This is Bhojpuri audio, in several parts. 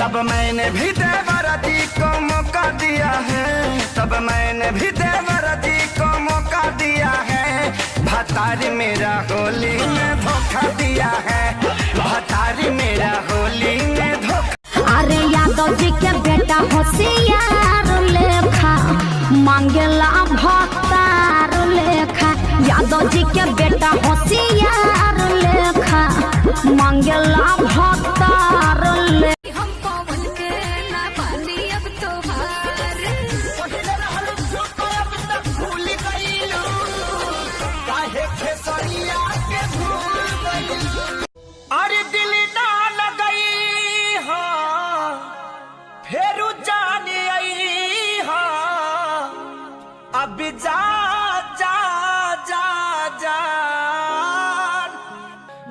जब मैंने भी देवर जी को मौका दिया है, तब मैंने भी देवर जी को मौका दिया है। भतारी मेरा होली में धोखा दिया है, भतारी मेरा होली में धोखा। अरे यादव जी के बेटा होशियार लेखा, मांगेला भत्तार लेखा। यादव जी के बेटा होशियार लेखा, मांगेला भत्तार लेखा। हम पवन के ना पानी अब तोहार। अरे दिल ना लगई हाँ, फेरू जाने आई हाँ, अब जा जा जा जा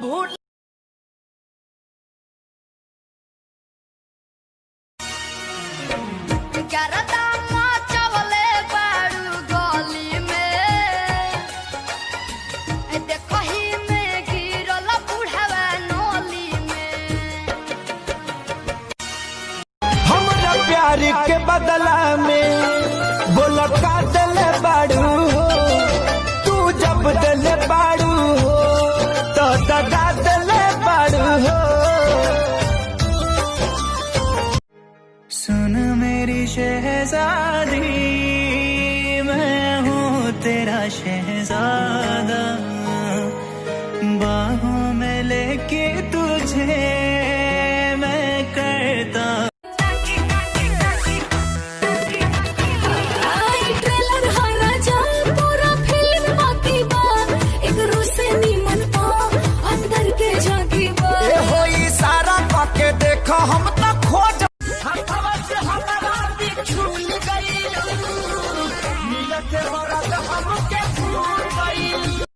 भूल। चवले बाड़ू गली में, देखही में गिरल बुढ़वा नली में। हमरा प्यार के बदला में बोला का दिल बाड़ू हो, तू जब दिल बाड़ू हो तो दगा दिल बाड़ू हो। सुन मेरी शहजादी, मैं हूँ तेरा शहजादा, बाहों में लेके तुझे मैं करता। ट्रेलर हरा जा, पूरा फिल्म बाकी बा, एक से नीमन पा अंदर के झांकी बा। ए हो इशारा करके देखो हम तो खोज। हथवा से हमरा बिछुल गइल, मिलत मरद हमके।